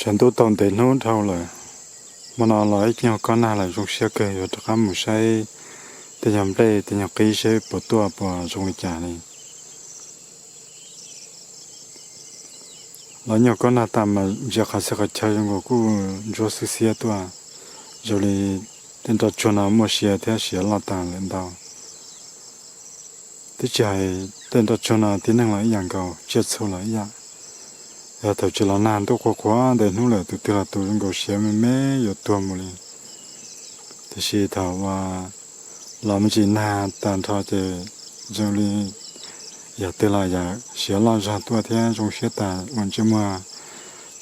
Tshav ntuj tau ntev hnub dhau lawm, hmo no los ib nyuag kob nag lawm, zoo siab kawg yuav rov qab mus saib tej nyuag nplej tej nyuag qib seb puas tuaj puas zoo li cas li. Los ib nyuag kob nag tas mas ntsia qhov txhia qhov chaw zoo nkaus kuj ntsuab xwb xiab tuaj, zoo li tej nroj tsuag no muaj sia thiab siav loj tas lawm ntau. Twb tsis hais tej nroj tsuag no tib neeg los ib yam nkaus, tsiaj txhu los ib yam. Yog thaum tsis los nag ntuj qhuav qhuav ntev hnub lawm tus twg los tus zoo nkaus siav me me yuav tuag mus li. Tiam sis thaum uas los me ntsis nag tag nrho ces zoo li yam twg los yam siav loj zog tuaj thiab zoo siab tas ua ntsej muag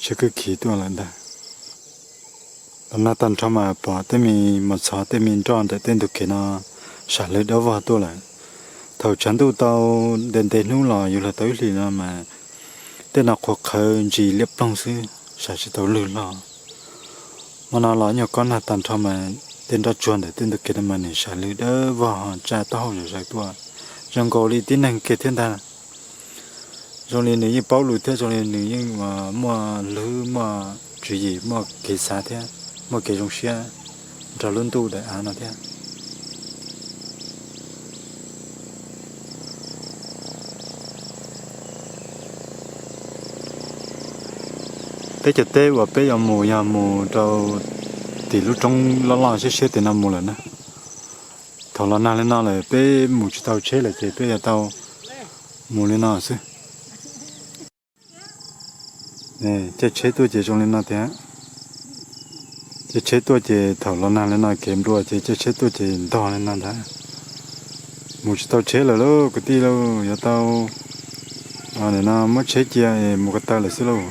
tshiab kwj khiv tuaj lawm ntag. Los nag tag nrho mas pom tej me mos txhov tej me nroj ntawm tej ntug kev no sam lwg dawb vog tuaj lawm. Thaum tshav ntuj tau ntev ntev hnub los yuav luag tau ib hlis no mas tej no qhuav qhawv ntsis liab ploog xwb, sam tsis tau lwg hlo. Hmo no los nyuag kob nag tag nrho mas tej nroj tsuag ntawm tej ntug kev no mas nws sam lwg dawb vog ho tsa taub hau zom zaws tuaj, zoo nkaus li tib neeg kiag thiab ntag. Zoo li nws yeej paub lus thiab zoo li nws yeej muaj hlwb muaj tswv yim muaj kev xav thiab muaj kev zoo siab nrog lub ntuj daim av no thiab. Peb cov teb uas peb yuav mus yog mus rau tim lub roob loj loj siab siab tim no mus lawm na. Thaum los nag li no lawm peb mus tsis tau tsheb lawm ces peb yuav tau mus li no xwb. Caij tsheb tuaj ces zoo li no tiag. Caij tsheb tuaj ces thaum los nag li no kev nplua ces caij tsheb tuaj ces ntog li no ntag. Mus tsis tau tsheb lawm lauj kwv tij lauj, yuav tau no muab tsheb cia es mus ko taw lawm xwb lauj.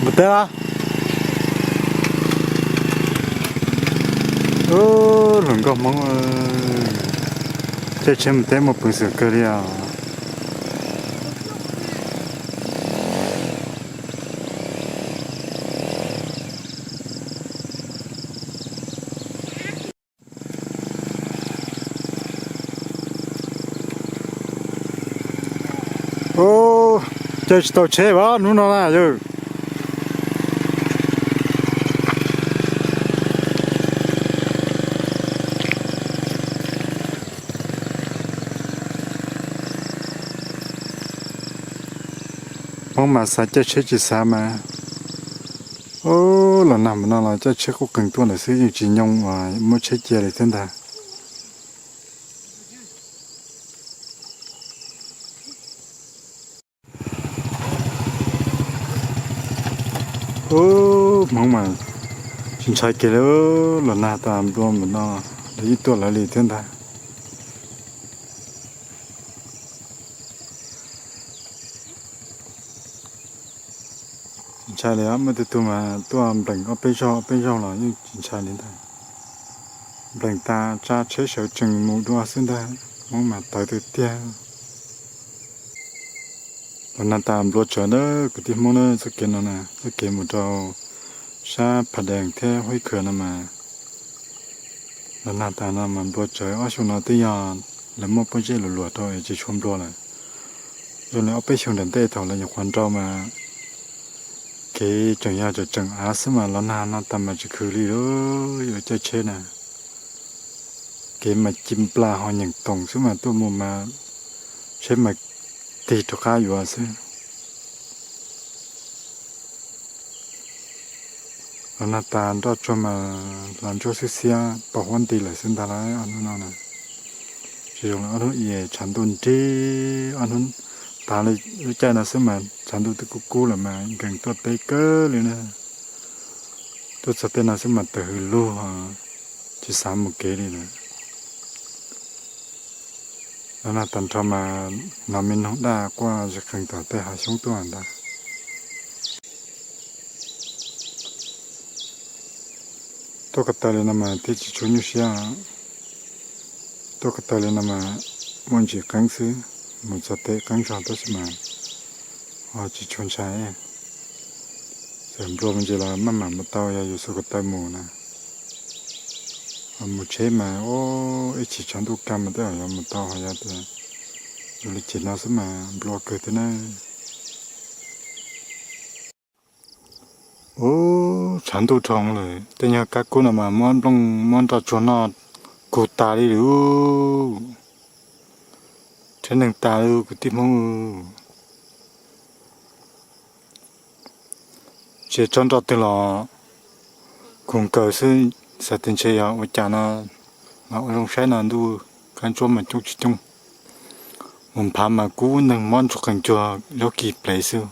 Mus teb a. Hluas nkauj Hmoob, caij tsheb mus teb muaj peev xwm kawg li os. Caij tsis tau tsheb as hnub no na yawg. Hmoob mas xav caij tsheb tsis xav mas. Los nag mus no los caij tsheb kuj qees tuaj lawm xwb yeej tsis nyoo uas muab tsheb cia li thiab ntag. Hmoob mas tsis ntshai kiag li, los nag tas nplua mus no lawv yeej tuaj lawv li thiab ntag. Tsis ntshai li, muaj tej tug mas tuaj nplees ob peb zaug ob peb zaug los yeej tsis ntshai li ntag. Nplees tas tsa tsheb sawv tsees mus dua xwb ntag. Hmoob mas tawv tiag tiag. Los nag tas nplua tsawv na kwv tij Hmoob na, txoj kev no na, txoj kev mus rau sab Pha Dees thiab Huib Khwm no mas, los nag tas no mas nplua tsawv. Ob xyoo no twb yog lawv muaj pob zeb luam luam rau es tsis tshua nplua lawm. Zoo li ob peb xyoo nram ntej thaum lawv nyuam qhuav nrau mas kev tseem yog tseem tseem av xwb mas los nag no tas mas tsis khwv li lawm, yuav caij tsheb na. Kev mas ci nplas ho nyeem toos xwb mas tuaj mus mas tsheb mas tig rov qab yuav xwb. Los nag tas nroj tsuag mas hla ntsuab xwb xiab pos huab nti lawm xwb ntag lauj ob hnub no na. Tsis zoo li ob hnub i tshav ntuj nrig, ob hnub tas li lub caij no xwb mas tshav ntuj twb kub kub lawm mas nkees tuaj teb kawg li na. Tuaj txog tej no xwb mas tawm hws lug, tsis xav mus kev li lawm. Los nag tag nrho mas hnov me noog daj quaj zig qees tom tej hav xyoob tuaj ntag. Tuaj ko taw li no mas thiaj tsis tshua nyuaj siab. Tuaj ko taw li no mas muaj ntsis qeeb xwb, mus txog tej qeeb zog tab sis mas ho tsis tshua ntshai. Txawm nplua me ntsis los maj mam mus tau yog yus xuas ko taw mus na. Mus tsheb mas ib chim tshav ntuj kag mas tej zaum yuav mus tau, ho yog tias yus li chim no xwb mas nplua kawg thiab na. Ub, tshav ntuj dhau lawm, tej nyuag kab kub no mas muab nplooj muab nroj tsuag noj kug tas li lawm. Rhiab neeg tas li kwv tij Hmoob. Tsis tsob nroj twg los kug nkaws xwb, xav tias ntshe yog ua cas no, mas ua zoo saib no ntuj kab ntsuab mas coob tsis coob. Mus nphav mas kub neeg mob ntsuag qees cuag zaub kis plev xwb.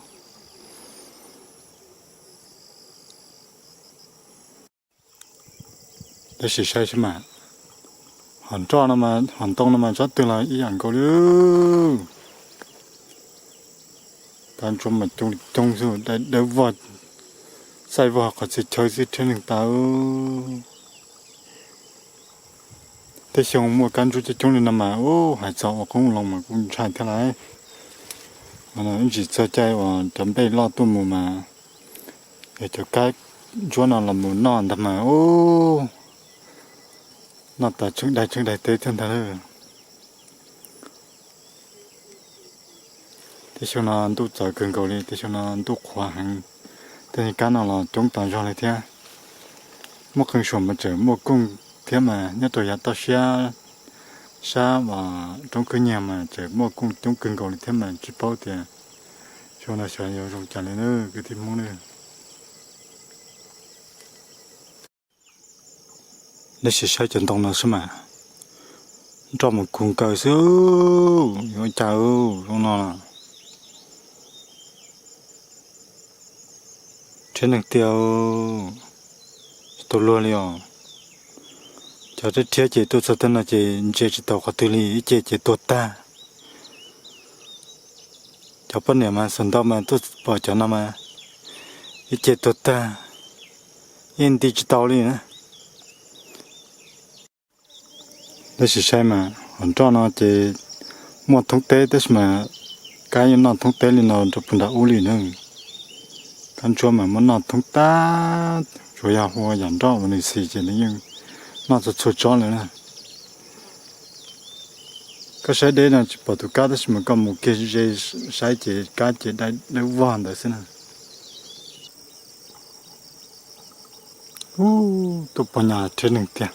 Tab sis saib seb mas, hom nroj no mas hom ntoo no mas tsob twg los ib yam nkaus li. Kab ntsuab mas coob li coob xwb, dawb vog, xaij vog qhov txhia chaw xwb rhiab neeg tas. Tej xyoo muaj kab ntsuab coob coob li no mas ub, hais txog ua qoob loo mas kuj ntshai thiab lauj. Ib ntsis txog caij uas cov nplej loj tuaj mus mas yog cov kab ntsuab no los mus noj ntag mas ub, noj tas tsheej daim tsheej daim teb thiab ntag lauj. Tej xyoo no ntuj txawv kawg nkaus li, tej xyoo no ntuj qhuav heev. Tej niag kab no los coob tas zog li thiab. Muaj qee suam mas tseem muaj kooj thiab mas nyob rau yav toj siab sab uas roob khwb nyiag mas tseem muaj kooj coob kawg nkaus li thiab mas tsis paub tias xyoo no xyov yuav zoo cas li na kwv tij Hmoob na. Nej sim saib cov ntoo no xwb mas, nroj mus kug nkaws xwb, yuav cas zoo no. Rhiab neeg tiag, tsis tau luag li os. Cov rhiab rhiab ces tuaj txog tej no ces ntsia tsis tau qhov twg li, ib ce ces tuag tag. Cov poj niam mas xav ntau mas tuaj pom cov no mas ib ce tuag tag, yeej nti tsis tau li na. Tab sis saib mas hom nroj no ces muaj thoob teb tab sis mas kab yeej noj thoob teb li no rau puag nram ub li na. Kab ntsuab mas muab noj thoob tag, tsuas yog hu ua yam nroj uas nws xis ces nws yeej noj txhua txhua tsob lawm na. Koj saib deb no tsis pom tus kab tab sis mas koj mus kiag ze saib ces kab ces dawb vog ntawd xwb na. Ub, tuaj pom nyas rhiab neeg tiag.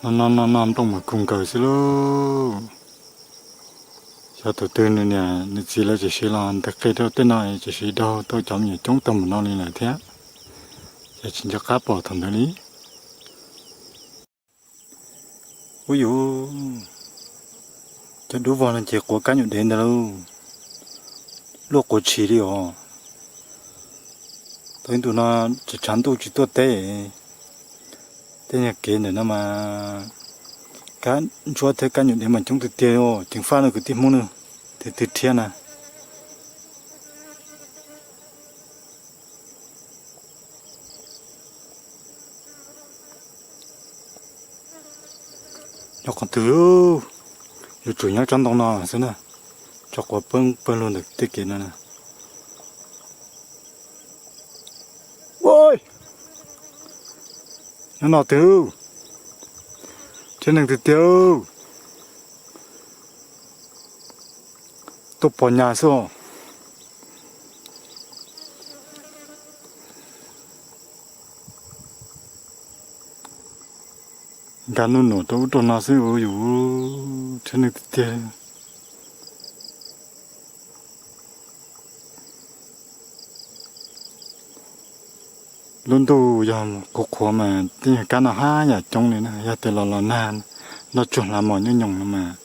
No no no no nplooj mas kug nkaws xwb lauj. Xyov tus twg nws niam nws txiv lawv tseem siv los ntawm qe rau tej no tseem siv daug tau cov me nyuam coob tau mus no li lawm thiab. Ces tsis nco qab pom thaum ntawd li. Ub yus, cov dub vog no ces quav kab nyuam dev ntawd lauj, luaj quav tshis li os. Tau ib ntus no tseem tshav ntuj tsis tuaj teb. Tej niag kev ntawm no mas kab ntsuab thiab kab nyuam dev mas coob tiag tiag, ceev faj no kwv tij Hmoob na, tus twg rhiab na. Nyob qhov twg, yuav tsum nyob tsob ntoo no xwb na, tso quav pawg pawg lug ntawm tej kev no na. Nyob no twg, rhiab neeg tiag tiag, tuaj pom nyas xwb os. Nkag nuj nuam rau ub rau no xwb ua yus rhiab neeg tiag tiag. Lub ntuj yog qhuav qhuav mas tej nyuag kab no haj yam coob li na, yog tias los los nag nroj tsuag hlav mos nyob nyoos no mas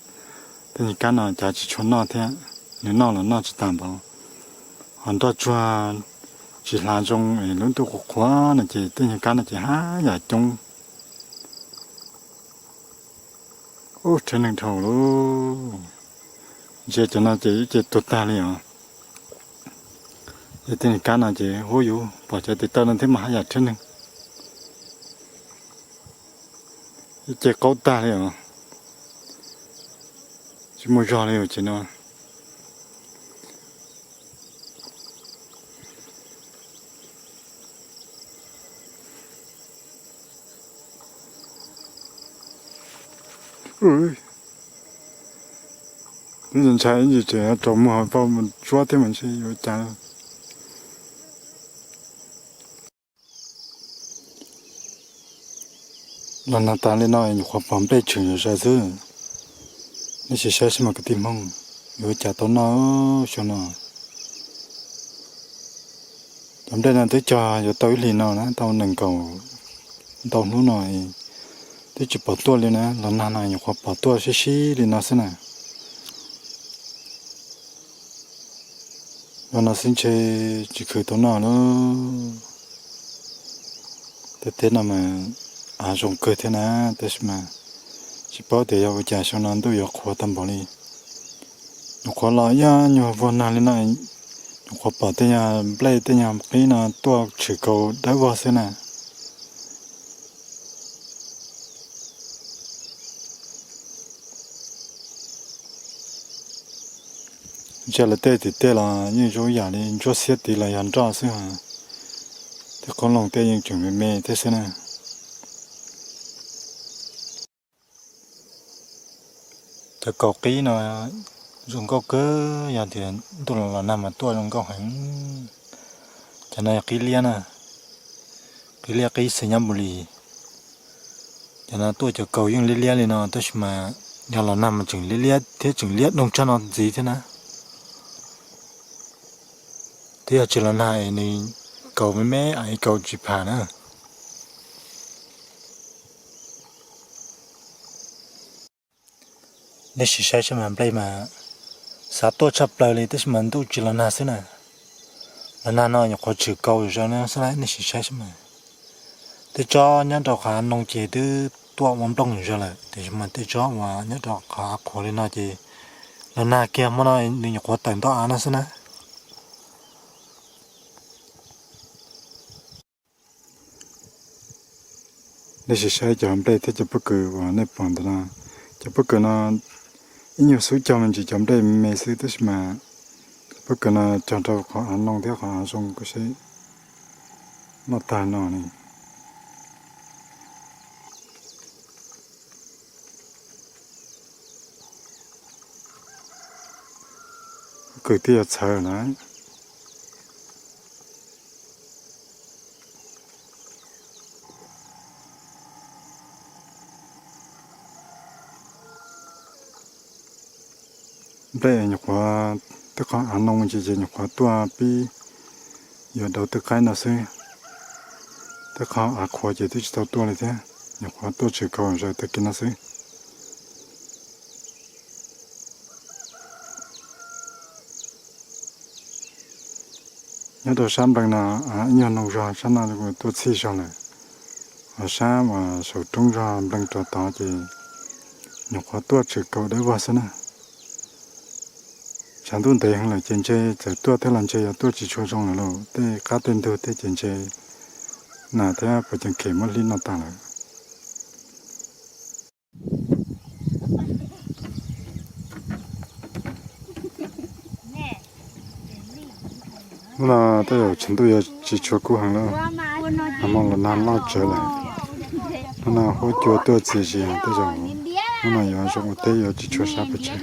tej nyuag kab no cav tsis tshua noj thiab, nws noj los noj tsis tas npaum. Ho nroj tsuag tsis hlav zoo es lub ntuj qhuav qhuav no ces tej nyuag kab no ces haj yam coob. Ub, rhiab neeg dhau lauj. Ntsia cov no ces ib ce tuag tag li os. Tej niag kab no ces huab yus pom cov tes taw no thiab mas haj yam rhiab neeg. Ib ce qaub tag li os. Tsis muaj zog li ces no. Twb ntshai ntshai ib ntsis tseem rau muag paj mus tsuab thiab mas ntshe yuav cas. Los nag tas li no nyuam qhuav pom nplej tshwm zom zaws xwb. Nej sim saib seb mas kwv tij Hmoob, yuav ua cas tau noj xyoo no. Cov nplej no twb cog yuav tau ib hlis no na, tau nees nkaum ntau hnub no twb tsis pom tuaj li na. Los nag no nyuam qhuav pom tuaj sib sib li no xwb na. Los no xwb ntshe tsis khwv tau noj lawm. Tej teb no mas av zoo kawg thiab na, tab sis mas tsis paub tias yog ua cas xyoo no ntuj yuav qhuav tag npaum li. Nyuam qhuav los ib nyuag vog nag li no, nyuam qhuav pom tej nyuag nplej tej nyuag qib no tuaj tshwm kaus dawb vog xwb na. Ntsia lawv tej tim tej los yeej zoo ib yam li ntsuab xiab tid los yog nroj xwb. Tej qoob loo tej yeej tseem me me thiab xwb na. Cov kaus qib no zoo nkauj kawg, yog tias ntuj los nag mas tuaj zoo nkauj heev. Cov no yog qib liab na, qib liab qib xeem nyab npu li. Cov no tuaj cov kaus yeej liab liab li no tab sis mas yog los nag mas tseem liab liab thiab tseem liab doog tshaj no ntxiv thiab na. Twb yog tsis los nag es nws kaus me me es kaus tsis pham na. Nej sim saib seb mas nplej mas xav tuaj tshaj plaws li tab sis mas ntuj tsis los nag xwb na. Los nag no nyuam qhuav tshwm kaus zom zaws no xwb na, nej sim saib seb mas. Tej tsob nyob rau qhov av noo ces twb tuaj ua nplooj zom zaws lawm, tiam sis mas tej tsob uas nyob rau qhov av qhuav li no ces los nag kiag hmo no nws nyuam qhuav tawm ntau av no xwb na. Nej sim saib cov nplej thiab cov pob kws uas nej pom ntawm no. Cov pob kws no ib nyuag xub cog me ntsis cov nplej me xwb tab sis mas cov pob kws no cog rau qhov av noo thiab qhov av zoo koj saib, noj tag no ne. Pob kws twb yuav txhawv na. Nplej nyuam qhuav, tej qhov av noo ces ces nyuam qhuav tuaj pib yuav dauv tej qaib no xwb. Tej qhov av qhuav ces twb tsis tau tuaj li thiab, nyuam qhuav tuaj tshwm kaus zom zaws tag kis no xwb. Nyob rau sab nplees no, ib nyuag noo zog sab no tuaj txhij zog lawm. Ho sab uas saum roob zog nplees rov tod ces nyuam qhuav tuaj tshwm kaus dawb vog xwb na. Tshav ntuj ntev heev lawm ces ntshe txawm tuaj thiab los ntshe yuav tuaj tsis tshua zoo lawm lauj, tej qab tej ntug tej ces ntshe nas thiab pos cees khem muab hlib noj tas lawm. Hnub no tej zaum tshav ntuj yuav tsis tshua kub heev lawm, nag hmo los nag loj tsawv lawm. Hnub no huab cua tuaj txias zi, tej zaum hnub no yuav zoo ua teb yuav tsis tshua sab pes tsawg.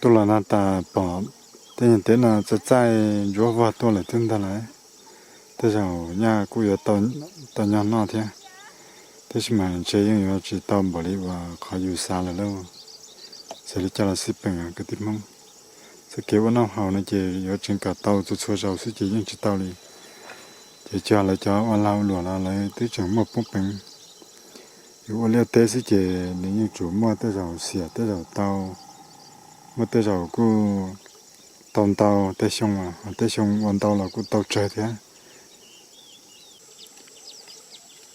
Tuaj los no tas pom tej nyuag teb no txaij txaij ntsuab vog tuaj lawm thiab ntag lauj. Tej zaum nyaj kuj yuav tau nyob noj thiab, tab sis mas ntshe yeej yuav tsis tau npaum li uas qhov yus xav lawm lauj. Txawm li cas los xij peem kwv tij Hmoob, txoj kev ua noj haus no ces yuav tseem kom tau txhua txhua zaus xwb ces yeej tsis tau li. Ces cog lawv cov ua lag ua luam los lawv twb tseem muaj poob peev. Yus ua liaj teb xwb ces nws yeej tsuas muaj tej zaum xiam tej zaum tau, muaj tej zaum kuj tau ntau tej xyoo, tej xyoo ua ntau los kuj tau tsawg thiab.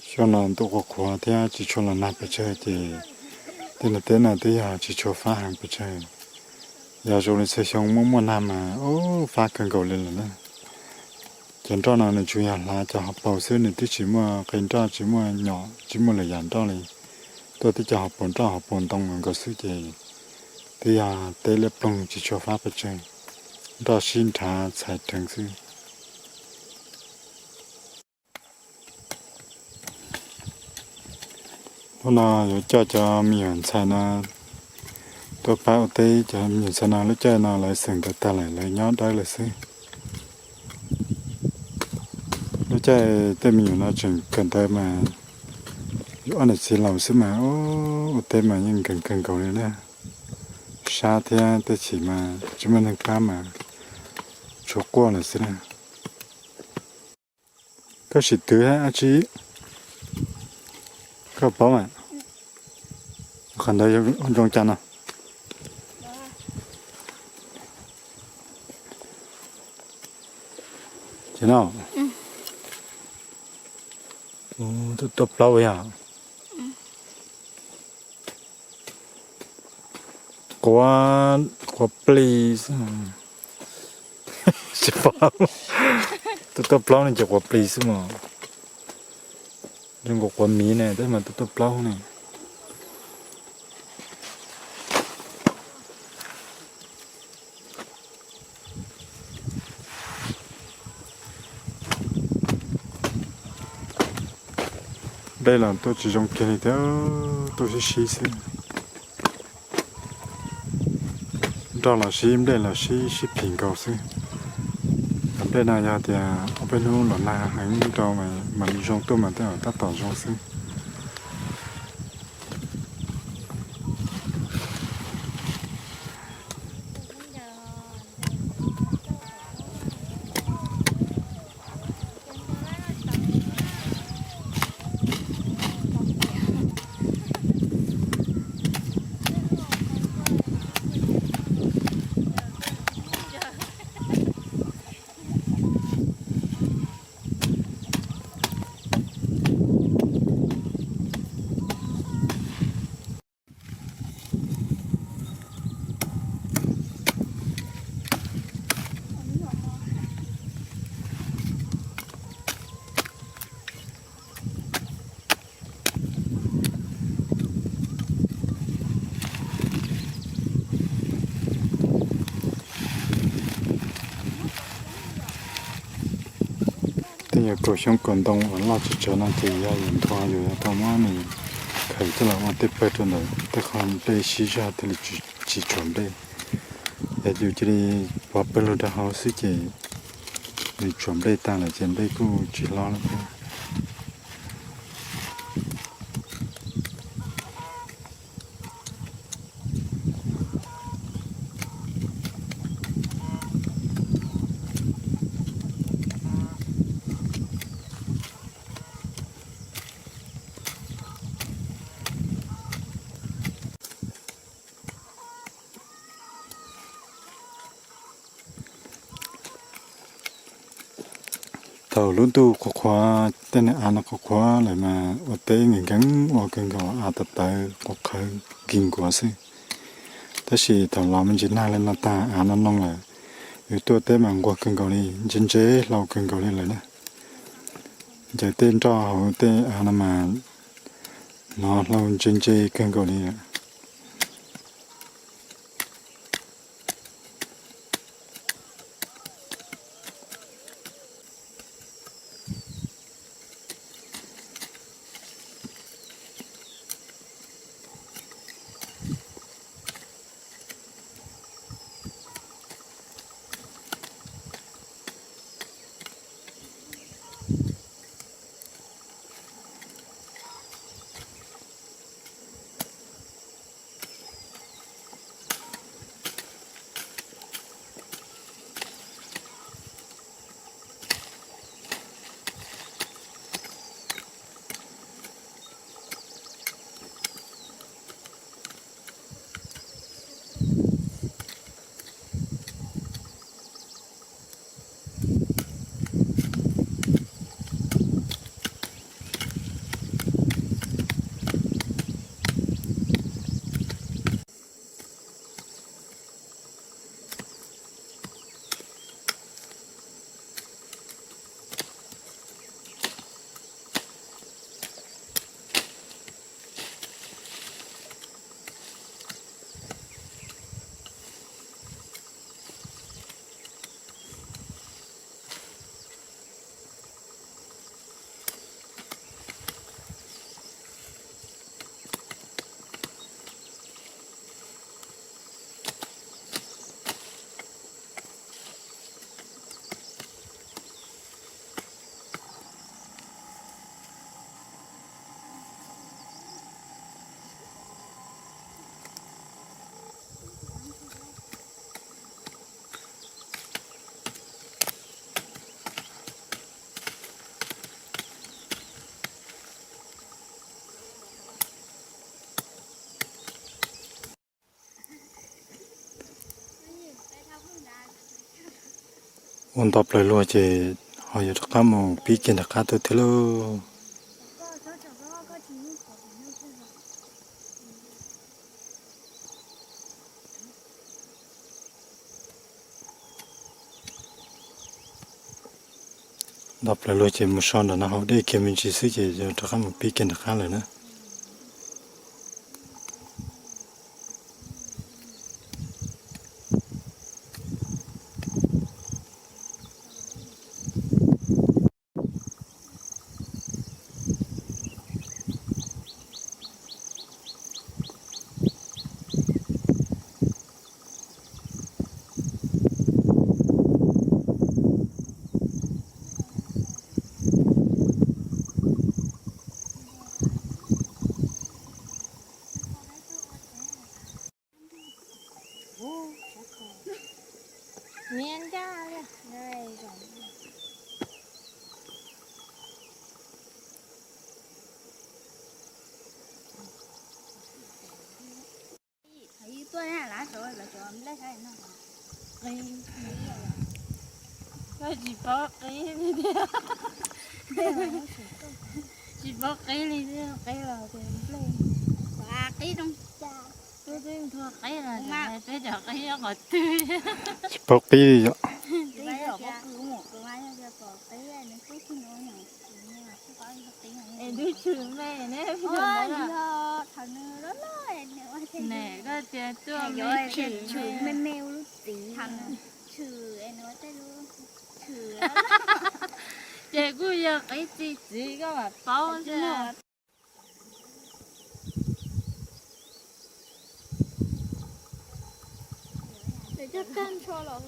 Xyoo no ntuj qhuav qhuav thiab tsis tshua los nag pes tsawg ces tej niag teb no twb yog tsis tshua fab heev pes tsawg. Yog zoo li txhua xyoo muaj muaj nag mas ub fab kawg nkaus li lawm na. Cov nroj no nws tsuas yog hlav cov hauv paus xwb, nws twb tsis muaj qe nroj, tsis muaj nyom, tsis muaj lwm yam nroj li. tuaj teb cov hauv paus nroj hauv paus ntoo nkaus xwb ces twb yog teb liab ploog tsis tshua fab pes tsawg, nroj sib nrhav txhais rheev xwb. Hnub no yuav coj cov me nyuam ntxhais no tuaj pab ua teb. Cov me nyuam ntxhais no lub caij no lawv xeem ntawv tag lawm, lawv nyob dawb lawm xwb. Lub caij tej me nyuam no tseem kawm ntawv mas yus ob niam txiv laus xwb mas ua teb mas yeej nkees kawg nkaus li na. Sab thiab tej chim mas tsis muaj neeg pab mas tshuav quaj lawm xwb na. Koj sim twv dab tsi? Koj paub mas qhov ntawd zoo cas no? Ces no, tuaj plaub yog quav, quav plis xwb. Tuaj plaub ne ces quav plis xwb mos. Zoo nkaus quav miv ne tab mas tuaj tuaj plaub ne. Nplej los tuaj tsis zoo kiag li thiab, tuaj sib sib xwb. Nroj los sib, nplej los sib, sib phim nkaus xwb. Cov nplej no yog tias ob peb hnub los nag heev rau mas zoo tuaj mas tej zaum tab tom zoo xwb. Tej nyuag kaum xyoob kaum ntoo uas loj tsis tsawg no ces yog yus nthua yus yuav tau muab nws khaws coj los ua tej pawg rau ntawm tej qho nplej sib zog thiaj li tsis tsuas nplej. Yog yus cia li pov pawg lug rau hauv xwb ces nws tsuas nplej tag lawm ces nplej kuj tsis hlob lawm thiab. Thaum lub ntuj qhuav qhuav, tej niag av no qhuav qhuav lawm mas ua teb nkees nkees ua kawg nkaus, av tawv tawv quav qhawv nkig nkuav xwb. Tab sis thaum los me ntsis nag li no tag av no no lawm, yus tuaj teb mas nquag kawg nkaus li, ntse ntse hlau kawg nkaus li lawm na. Ncaim tej nroj hauv tej av no mas hnov hlau ntse ntse kawg nkaus li lawm. Ua nto plaws luag ces ho yuav rov qab mus pib kiag nram qab tuaj thiab lauj. Nto plaws luag ces mus so nram no haus dej kiag me ntsis xwb ces yuav rov qab mus pib kiag nram qab lawm na. Tsis paub qib li thiab. Tsis paub qib li thiab, qib los tias nplej. Qib zoo cas. Twb twb nthua qib los peb cov qib nyob qhov twg. Tsis paub qib li yom. Es twb tshwm me ne. Nim koj tias tuaj me tshwm me me ua lub txiv. Ces kuj yog qib txi txiv koj mam paub xwb. Coj tag nrho los.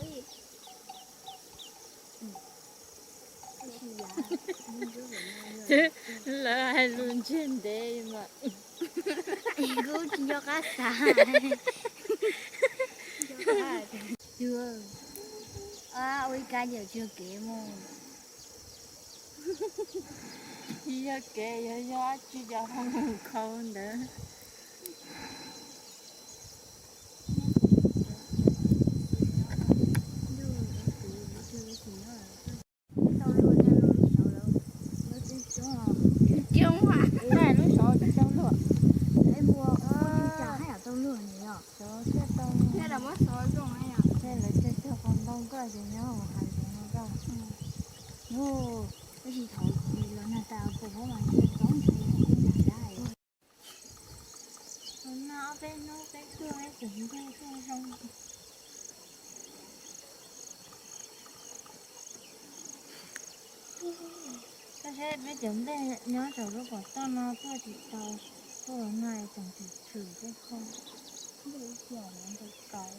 Lawv hais lus ntsiag ntev mas kuv tsis nco qab xav. Ua ib kab ces tsis yog kev mus. Tsis yog kev, yog yog dab tsi cov hoo khau ntawd. Coob, lub saud tsis tau luag. Xov thiaj tau. Thiab lawv muab xov zoo thiab lawv cog cog qos ntoo koj ces nyob hauv hais zoo no koj. Tab sis thaum los nag tas pom huab mas ntshe txob ntshe nag dab. Hauv no ob peb hnub peb tuaj ib tug nplej tuaj zoo. Koj saib peb cov nplej nyob saum lub pov toj no tuaj tsis tau, tuaj no tseem tshwm tshwm tej qho. Nplej ua kiag ntau tau.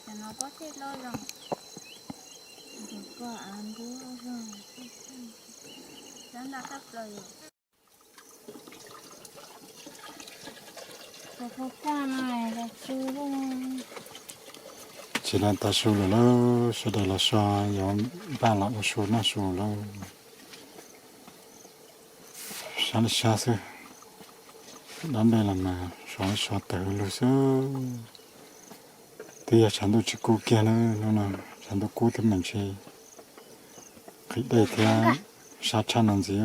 Cov no pob txhej loj zoo. Tus koj av ntub loj zoo. Cov nta tshaj plaws yom. Tsis los tav su lawm lauj, sawv daws los so, yuav npaj los ua su noj su lawm. Sab li sab xwb, dab npe los mas sov li sov tawv lug xwb. Twb yog tshav ntuj tsis kub kiag na, hnub no tshav ntuj kub thiab mas ntshe nqhis dej thiab sab tshaj no ntxiv.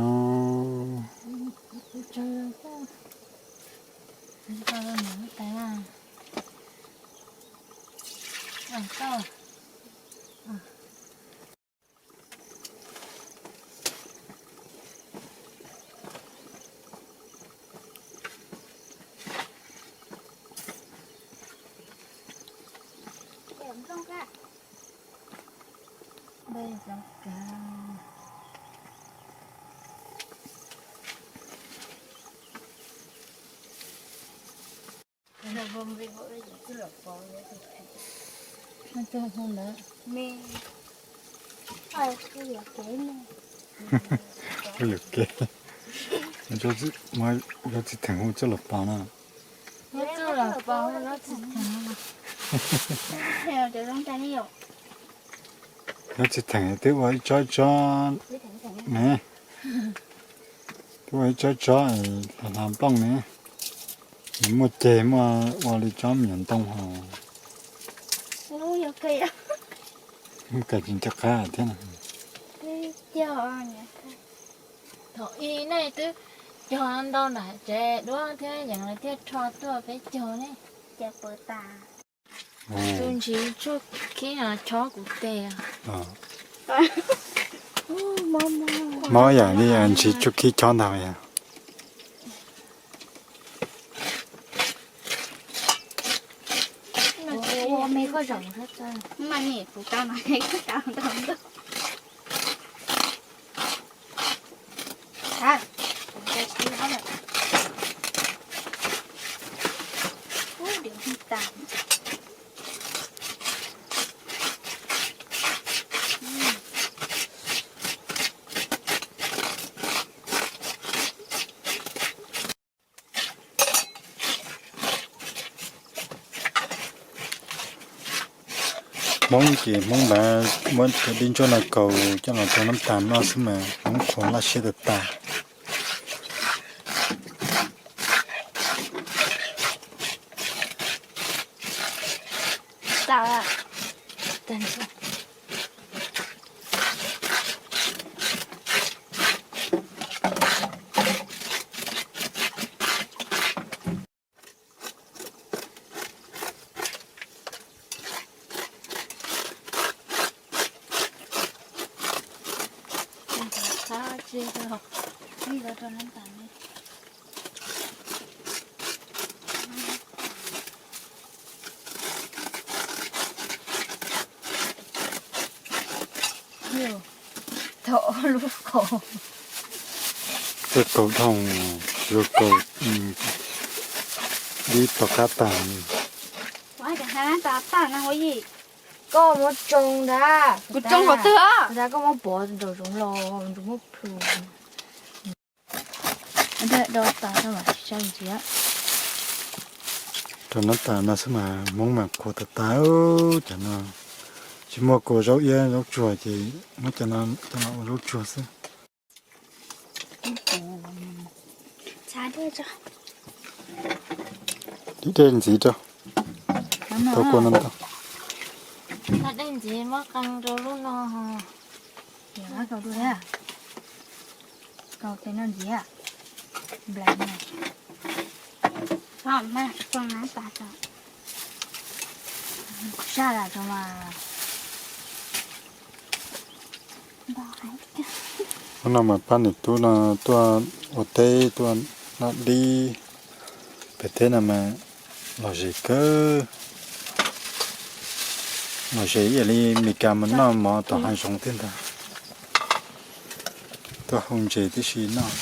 Hu lwm kev, cov txiv theem hu coj los pos na. Cov txiv theem twb ua ib tsob ib tsob ne, twb ua ib tsob ib tsob hla hla nplooj ne, nws muaj ceg muaj ua li tsob me nyuam ntoo hos. Kawg tsis nco qab thiab. Thaum ub nej twb cog ntau nram tsev duab thiab yees lawv thiaj rho tuaj peb cog ne. Tus ntsis tsuj khib chob kuv tes. Mob yam li ntsis tsuj khib chob ntag yog. Hmoob ces Hmoob npaj muab cov dib ntsuab no kaus coj los rau nab tas noj xwb mas Hmoob qhuas laj siab tas tas. Thaum lub kaus, tej kaus dhau, zoo kaus dib tom qab tag. Koj muab tsoo ntag. Kuv tsoo qhov twg? Ntag koj muab pov nraum zoov los nraum muab plhus. Rau nab tas no xwb mas Hmoob mas qhuas tas tas cov no. Tsis muaj kua zaub iab zaub tsuag ces muab cov no coj los ua zaub tsuag xwb. Dej ntxiv rau. Tau kua no ntau. Dej ntxiv muab qee rau lub no. Kaus tes no ntxiv. Nplais no. Sab las rau mas. Hnub no mas pab niam tub no tuaj ua teb tuaj noj dib pem teb no mas lom zem kawg. Lom zem ib yam li Meskas mus noj mov tom hav zoov thiab ntag. Tuaj hau ntses tib si noj.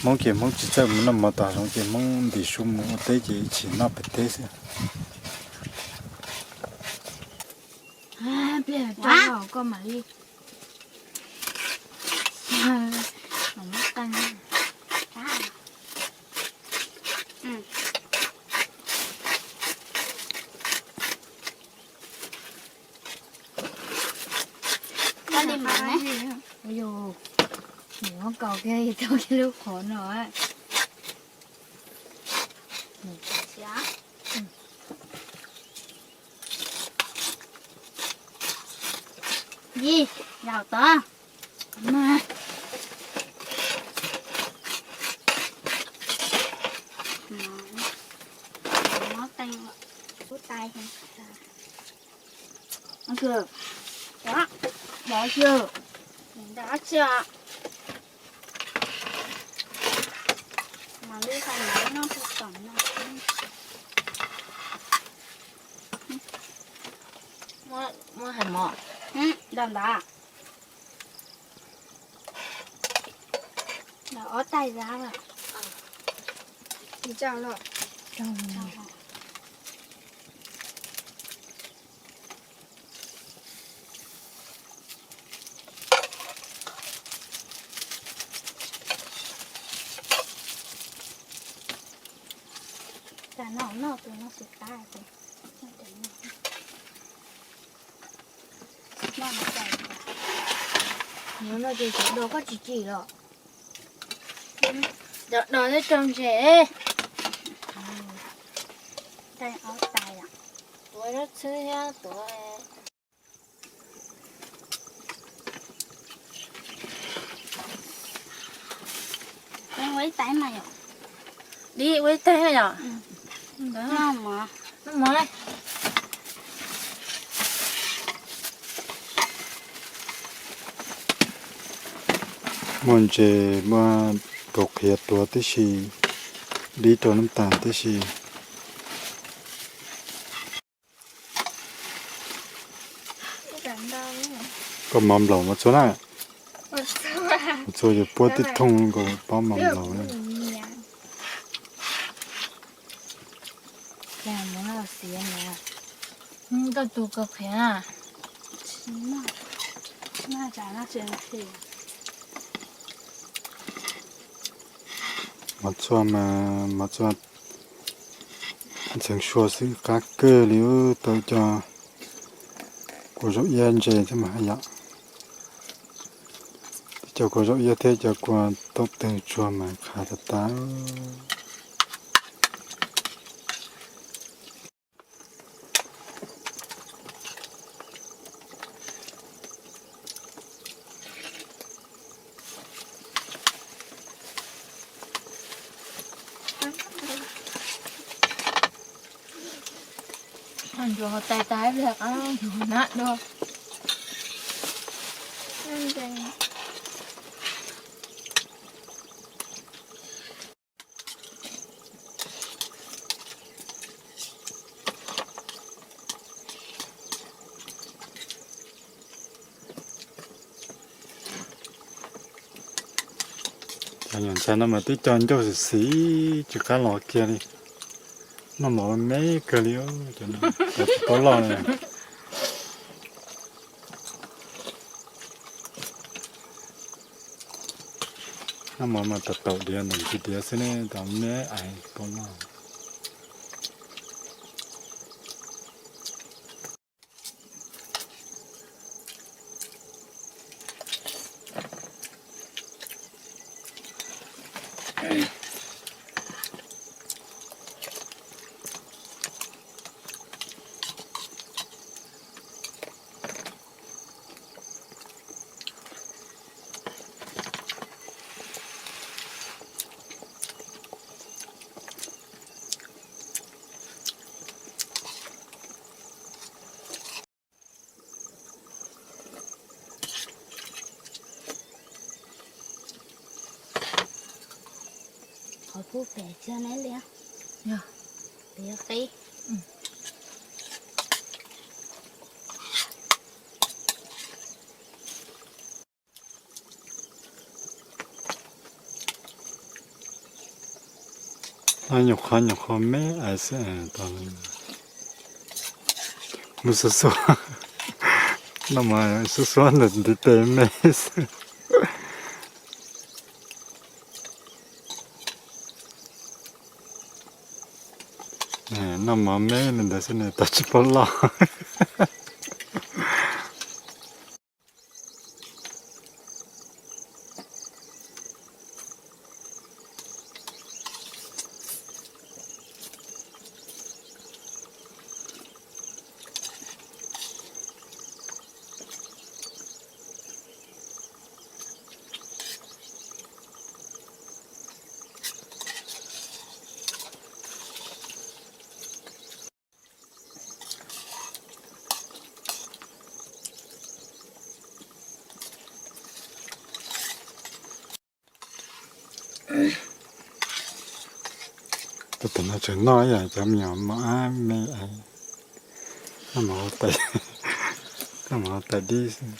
Hmoob ces Hmoob tsis txawj mus noj mov tom hav zoov ces Hmoob ntim su mus ua teb ces ib chim noj pem teb xwb. Pliag koj mam li Yus, nim muab kaus kiag tau kiag lub qhov no. Yis, zaum tod. Mob teeb, kub tais. Ntawd tsi, ntawd tsi. Mas li tau noj tus tom no. Muaj hais mov. Ntawd ntawd. Ob tais zab lawm. Tsis tsaug los. Tam no noj tus no xwb tas ces. Noj no ces cov dos koj tsis tsim los? Cov dos twb rau ntses. Tais ob tais os. Tuav zaub txhwb thiab tuav. Ua ib tais mas yom. Dib ua ib tais yom. Noj mov. Noj mov. Muaj ntses muaj kaus qhiav tuav tib si, dib rau nab tas tib si. Koj mov nplaum mov txua na. Mov txua yus puab tib thooj nkaus pob mov nplaum na. Koj tus kaus qhiav. Mov txua mas mov txua ntxeev sua xwb qab kawg li, tau cov kua zaub iab ntse thiab mas yom. Cov kua zaub iab thiab cov kua taum twg tsuag mas qab tas tas. Ntsuag ho tais tas ib pliag qab ntsuag na dua. Cov nyuam ntxhais no mas twb cog ncauj xim xim tsis qab los kiag li. Noj mov me kawg li, cov tsis paub loj li. Noj mov mas taum taum diav ntees tsis diav xwb ne, tau me ais paub loj. Qhov pub pem tsis neb li, pem qib. Nyuam qhuav nyuam qhuav me ais xwb, mus xuav xuav, noj mov xuav xuav ntawm ntiv tes me xwb. Noj mov me li ntawd xwb ne, tau tsis paub loj. Tus tam no tseem noj ib yam cov me nyuam mos ab me, noj mov tais dib xwb.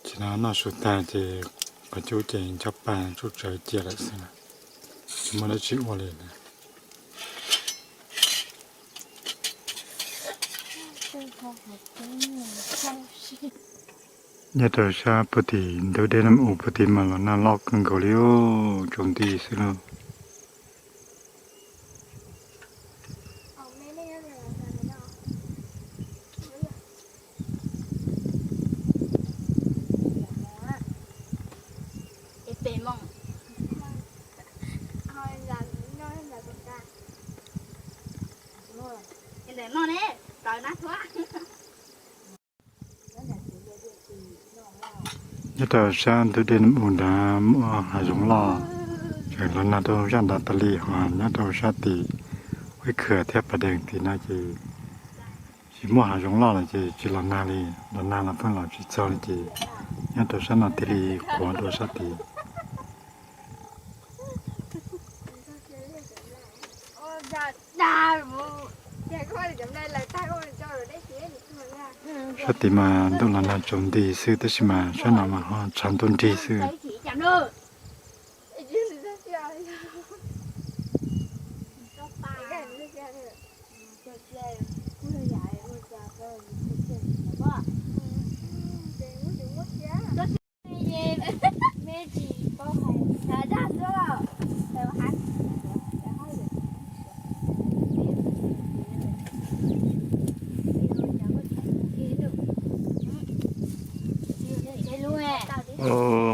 Ces no noj su tag ces qhov cub ces ncho pa tsuj tsawv cia lawm xwb, tsis muaj dab tsi ua li lawm. Nyob rau sab puag tim ntug dej Naj Us puag tim mas los nag loj kawg nkaus li, tsaus nti xwb lauj. Nyob rau sab ntug dej Nab U nrad muaj hav zoov loj, tseem los nag rau zaj nrad tas li, ho nyob rau sab tim Huab Khwm thiab Pas Dees tim no ces tsis muaj hav zoov loj lawm ces tsis los nag li, los nag los pheej los tsis txog li ces nyob rau sab no thiaj li qhuav dua sab tid. Sab tid mas ntuj los nag tsaus nti xwb tab sis mas sab no mas ho tshav ntuj nrig xwb.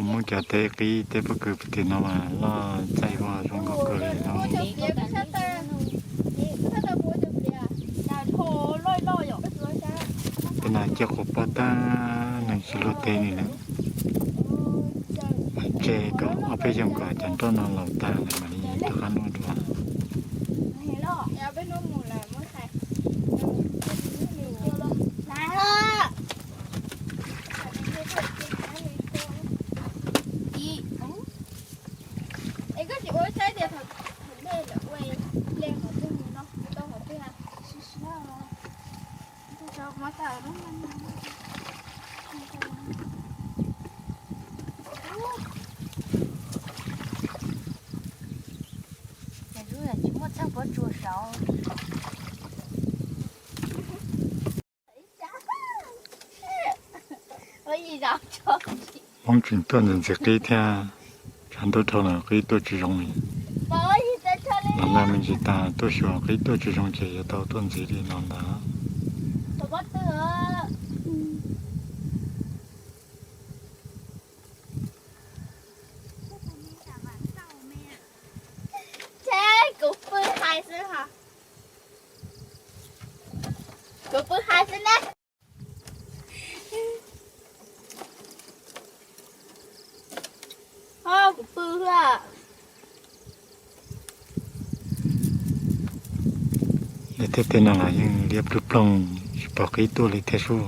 Muab cov teb qib teb pob kws puag tim no mas loj txaij huab zoo nkauj kawg li no. Tej no coj quas poj tag neeg tsis luaj teb li lawm. Mas tseg kom ob peb xyoos kom cov nroj no laus tag lawm mam li rov qab luaj dua. Tsis muaj txheej puab tsuas saud. Hmoob tseem tuaj ntxiv ntxiv qib thiab, tshav ntuj dhau lawm qib tuaj tsis zoo li. Los nag me ntsis tas tuaj xyuas qib tuaj tsis zoo ces yuav tau tuaj ntxiv li no ntag. Kuv pw hais xwb os. Kuv pw hais xwb ne. Kuv pw xwb. Tej teb no los yeej liab ploog ploog, tsis pom qib tuaj li thiab sub.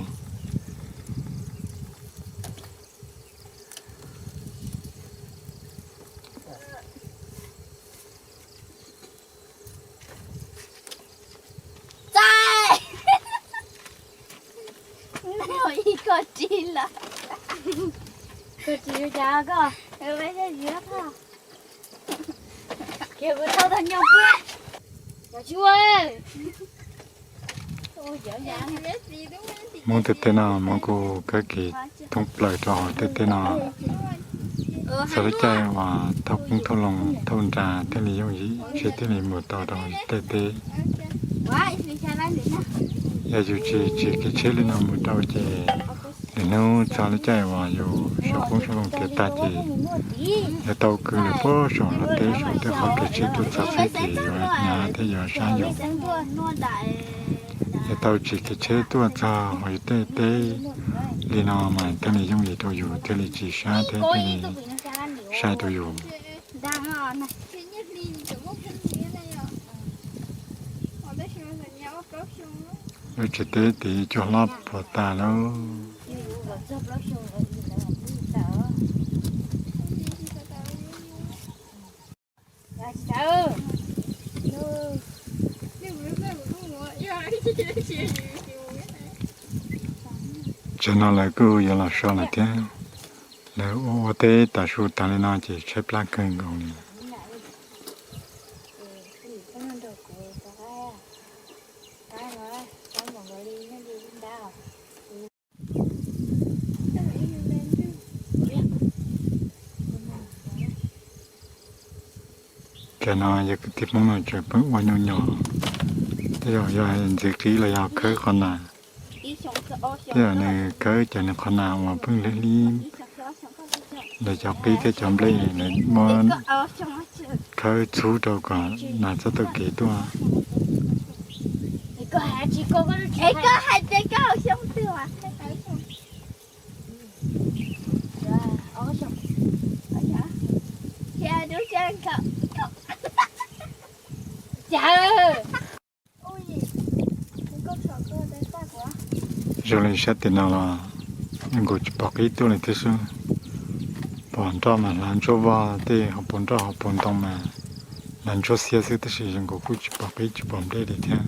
Txaij, ib koj ris lawm. Koj ris li cas koj? Kiag kuv thauj tag nyob pub. Hmoob tej teb no mas kuj kawg kiag thoob plaws rau hauv tej teb no. Txog lub caij uas thauj qoob thauj loo thauj nra thiaj li yooj yim, seb thiaj li mus tau rau tej teb. Yog yus tsis tsim kev tsheb li no mus rau ces lwm hnub txog lub caij uas yus sau qoob sau loo tiav tag ces yuav tau kwv lawm puag saum lub teb saum tej qhov kev tsheb tuaj txog xwb ces yuav hnyav thiab yuav sab yus. Yuav tau tsim kev tsheb tuaj txog hauv yus tej teb li no mas thiaj li yooj yim rau yus, thiaj li tsis sab thiab thiaj li sai rau yus. Lub tsev teb tid cua hlob puas tas lawm. Tsam no lawv kuj yuav los so lawm thiab. Lawv ua ua teb tas su tas li no ces tshaib plab kawg nkaus li. Tsam no yog kwv tij Hmoob no tseem pheej ua nyuj nyom, tej zaum yog ntxiv qib los yog khawb qhov nas. Tej zaum nws khawb cov nws qhov nas uas pheej hlib hlib, lawv cov qib thiab cov nplej lawv muab khawb txhub rau kom nas txhob taug kev tuaj. Koj hais tias koj xyoo twg mas? Zoo li sab tim no los zoo nkaus tsis pom qib tuaj li thiab xwb. Pom nroj mas hlav ntsuab vog, tej hauv paus nroj hauv paus ntoo mas hlav ntsuab xiab xwb, tab sis zoo nkaus kuj tsis pom qib tsis pom nplej li thiab.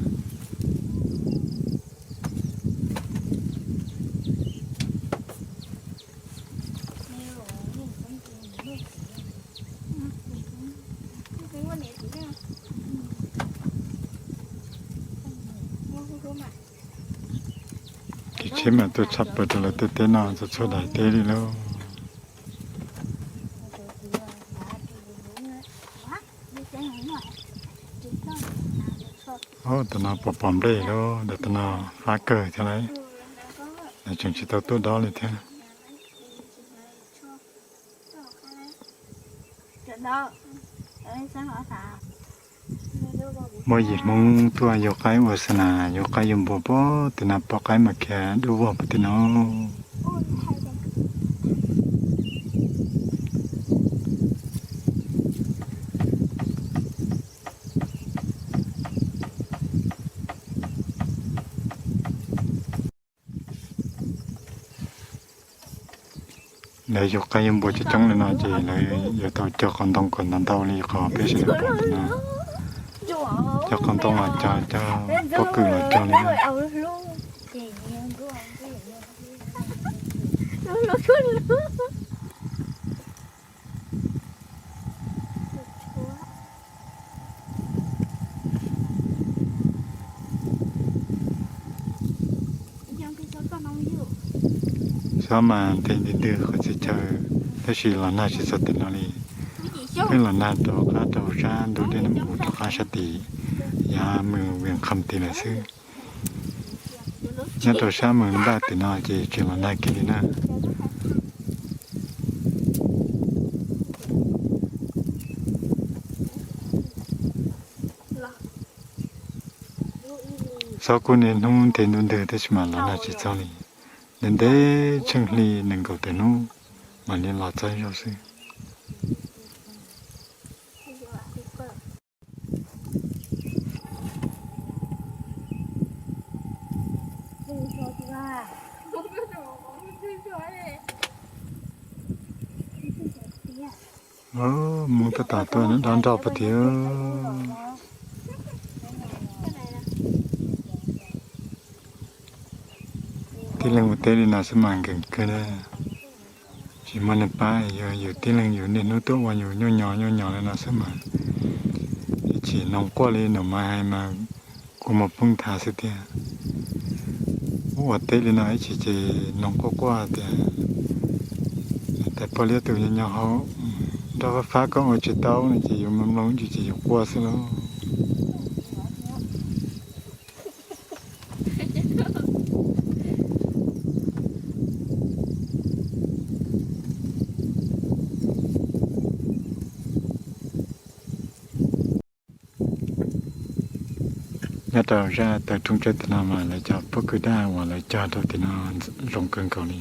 Kev tsheb mas tuaj tshaj plaws rau lawv tej teb no txhua txhua daim teb li lauj. Ub, tam no pom pom nplej lauj, ntawm tam no fab kawg thiab lauj, lawv tseem tsis tau tuaj dob li thiab. Muaj yim Hmoob tuaj yug qaib ua xa nas, yug qaib yug npua puag tim no, pom qaib mas khiav dub vog puag tim no. Lawv yug qaib yug npua coob coob li no ces lawv yuav tau cog qhov ntoo kom ntau ntau li qhov peb sawv daws pom no. Cog qhov ntoo los cog, cog pob kws los cog li no. Xob mas ntev ntws ntws qhov txhia chaw, tab sis los nag tsis txog tim no li. Pheej los nag rau qab rau sab ntug dej Nab Mus rov qab sab tid, yav Moos Vias Qham tid lawm xwb. Nyob rau sab Moos Npaj tim no ces tseem los nag kiag li na. Xob kuj niaj hnub ntev ntuj ntws tab sis mas los nag tsis txog li. Ntev ntev tsheej hli nees nkaum tawm hnub mam li los txog ib zaug xwb. Mus tab tom tuaj dob nroj puag tim. Tib leeg ua teb li no xwb mas nkees kawg na. Tsis muaj neeg pab, yog yus tib leeg yus niaj hnub tuaj ua yus nyuj nyos nyuj nyos li no xwb mas ib chim noog quaj li nus mas hais mas kua muag poob nthav xwb tiag. Ua ua teb li no ib chim ces noog quaj quaj tias, tais pog liab tus nyob nyob hauv, nroj fab fab koj ua tsis tau no ces yus mloog mloog ib ntsis ces yus quaj xwb lauj. Nyob rau zaj taw roob tsawb tim no mas lawv cov pob kws daj uas lawv cog rau tim no zoo kawg nkaus li.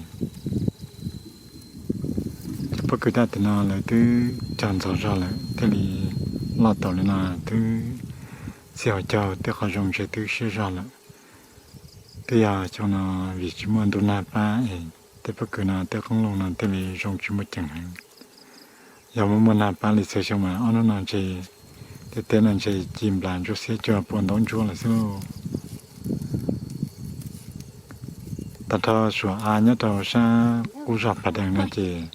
Cov pob kws daj tim no lawv twb cog ntxov zog lawm thiaj li loj tau li no, twb txij hauv caug tej qhov zoo ntshe twb siab zog lawm. Twb yog xyoo no vim tsis muaj ntuj nag pab es tej pob kws no tej qoob loo no thiaj li zoo tsis muaj ceem heev. Yog muaj muaj nag pab li txhua xyoo mas ob hnub no ntshe tej teb no ntshe ci nplas ntsuab xiab cuag pua ntaub ntsuab lawm xwb lauj. Tag nrho suam av nyob rau sab qub zos Phav Dees no ces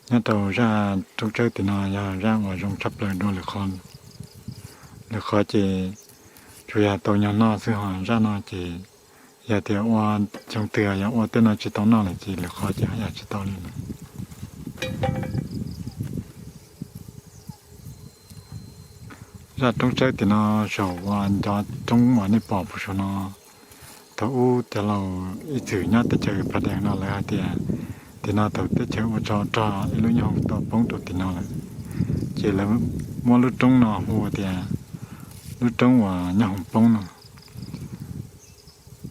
nyob rau zaj roob tsawb tim no yog zaj uas zoo tshaj plaws dua lwm qhov. Lwm qhov ces tsuas yog tau nyuag noj xwb, ho zaj no ces yog tias ua xyoo twg yog ua tej no tsis tau noj lawm ces lwm qhov ces haj yam tsis tau li lawm. Zaj roob tsawb tim no saum uas ncov roob uas nej pom puag saum no, thaum ub cov laus ib txwm nyob teb chaws Phav Dees no lawv hais tias tim no thaum teb chaws ua tsov rog ib lub nyoob hoom tau poob rau tim no lawm, ces lawv muab lub roob no hu tias lub roob uas nyoob hoom poob no.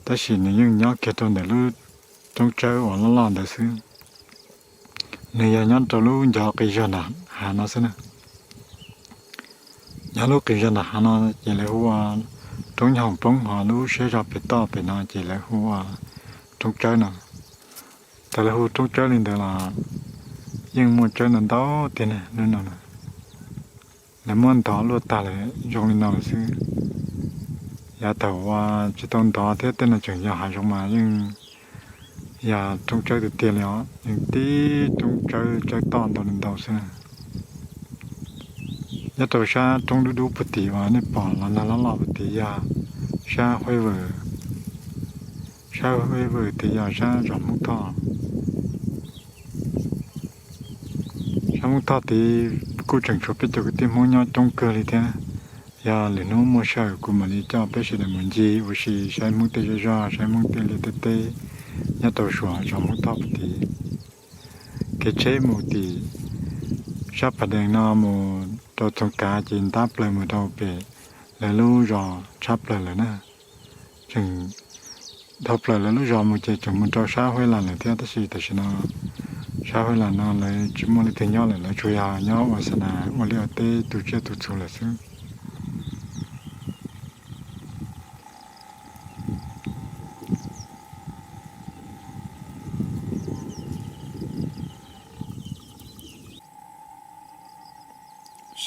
Tab sis nws yeej nyob kiag rau ntawm lub roob tsawb uas loj loj ntawd xwb. Nws yog nyob rau lub ncov qis zog nram hav no xwb na. Nyob lub qis zog nram hav no ces lawv hu ua roob nyoob hoom poob, ho lub siab zog pem toj pem no ces lawv hu ua Roob Tsawb no. Thaum lawv hu Roob Tsawb li ntawd los yeej muaj tsawb ntau ntau tiag na, lub no na. Lawv muab ntov luaj tag lawm zoo li no lawm xwb. Yav thaum uas tsis tau ntov thiab tej no tseem yog hav zoov mas yeej yog roob tsawb tiag tiag li os, yeej tib roob tsawb, tsawb toj ntau li ntau xwb na. Nyob rau sab roob dub dub puag tim uas nej pom los nag loj loj puag tim yog sab Huab Vawm, sab Huab Vawm tid yog sab zos Hmoob Thoj. Sab Hmoob Thoj tid kuj tseem tshuav peb cov kwv tij Hmoob nyob coob kawg li thiab. Yog lwm hnub muaj sij hawm kuv mam li coj peb sawv daws mus ncig ua si saib Hmoob tej zej zog, saib Hmoob tej liaj tej teb nyob rau saum zos Hmoob Thoj puag tid. Kev tsheb mus tim sab Phav Dees no mus rau Txoov Kav ces ntab plaws mus rau pem lawv lub zos tshab plaws lawm na. Tseem dhau plaws lawv lub zos mus ces tseem mus rau sab Huab Las lawm thiab, tab sis tam sim no sab Huab Las no lawv tsis muaj leej twg nyob lawm, lawv tsuas yog nyob ua xa nas ua liaj ua teb tu tsiaj tu txhu lawm xwb.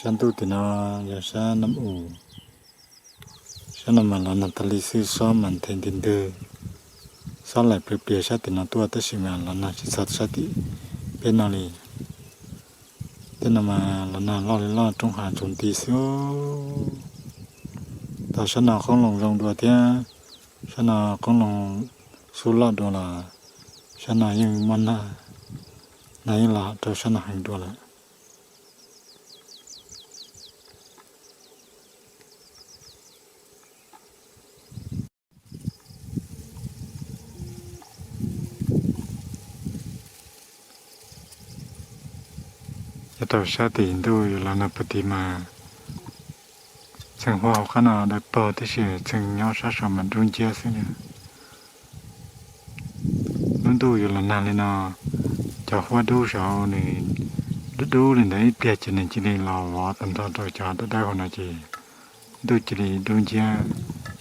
Sab ntuj tim no yog sab Naj U. Sab no mas los nag tas li xwb, xob mas nthe nti ntwg. Xob laim plias plias sab tim no tuaj tab sis mas los nag tsis txog sab tim peb no li. Tej no mas los nag loj li loj, roob hav tsaus nti xwb. Tau sab no qoob loo zoo dua thiab, sab no qoob loo xub loj dua los sab no yeej muaj nag, nag yeej los rau sab no heev dua lawm. Nyob rau sab tim ntuj yuav los nag puag tid mas txheej huab hauv qab no dawb paug tib si, txheej nyob sab saud mas dub nciab xwb na. Lub ntuj yuav los nag li no, cov huab dub saud nws dub dub li ntawd ib pliag ces nws cia li los vov tag nrho rau cov dawb dawb hauv no ces ntuj cia li dub nciab,